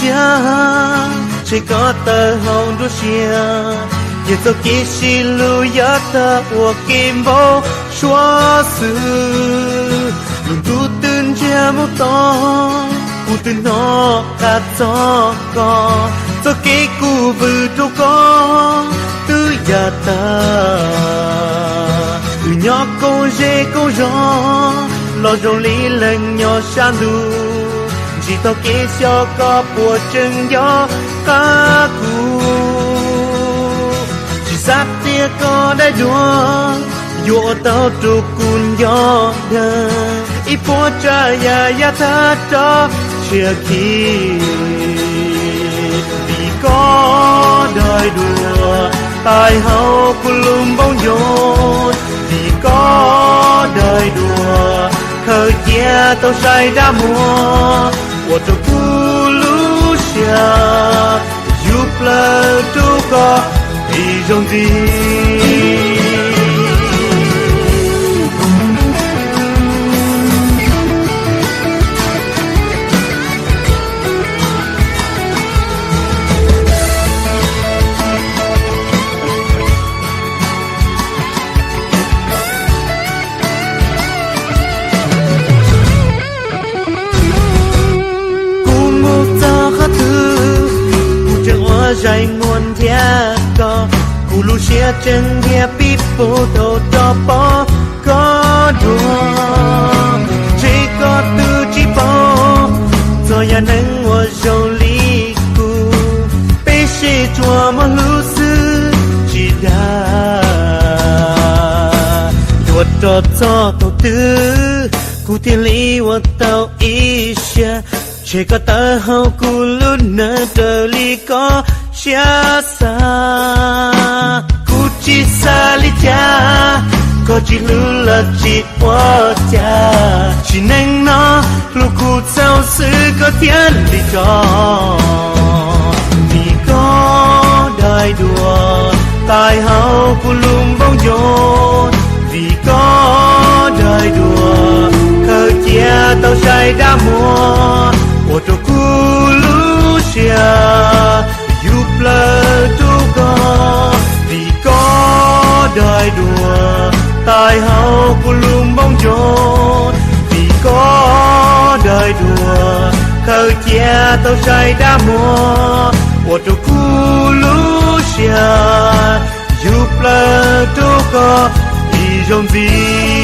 Yog, tseg koj tawg hau nruab siab, yog txoj kev sib hlub yav tag ua kev npau suav xwb. Lub ntuj twb ntsiag mus to, kuv twb hnov qab txog koj, txoj kev kuv vwm rau koj twb ya tag. Wb nyob koom zej koom zos los zoo li leej nyob sab ntuj, ntsib tau kev xyov koj puas tseem nco qab kuv. Tsis xav tias koj dai duav yuav ua tau rau kuv nco dag, ib puas tsav yam yav thaj rov tshiab khi. Vim koj dai duav tais hauv kuv lub npoo ncoo, vim koj dai duav khaws cia tau sai dab muag, ua rau kuv lub siab yug plaws rau koj ib zaug ntxiv. Kuv mus txog qhov twg, kuv tseem ua zais muag nrhiav koj, kuv lub siab tseem nrhiav pib pub tau rov pom koj dua. Tseg koj twb tsis paub txog yam neeg uas zoo li kuv, peb sib tsuas muaj hlub xwb tsis dag. Yuav rau txog thaum twg kuv thiaj li ua tau ib siab, tseg koj tawg hau kuv lub neej raws li koj siab xav. Kuv tsis xav li cas, koj tsis hlub lawm tsis ua cas, sim neej no hlub kuv txaus xwb koj thiaj li tso. Vim koj dai duav tais hauv kuv lub npoo ncoo, vim koj dai duav khaws cia tau sai dab muag, ua rau kuv lub siab yug plaws rau koj. Vim koj dai duav tais hauv kuv lub npoo ncoo, vim koj dai duav khaws cia tau sai dab muag, ua rau kuv lub siab yug plaws rau koj ib zaug ntxiv.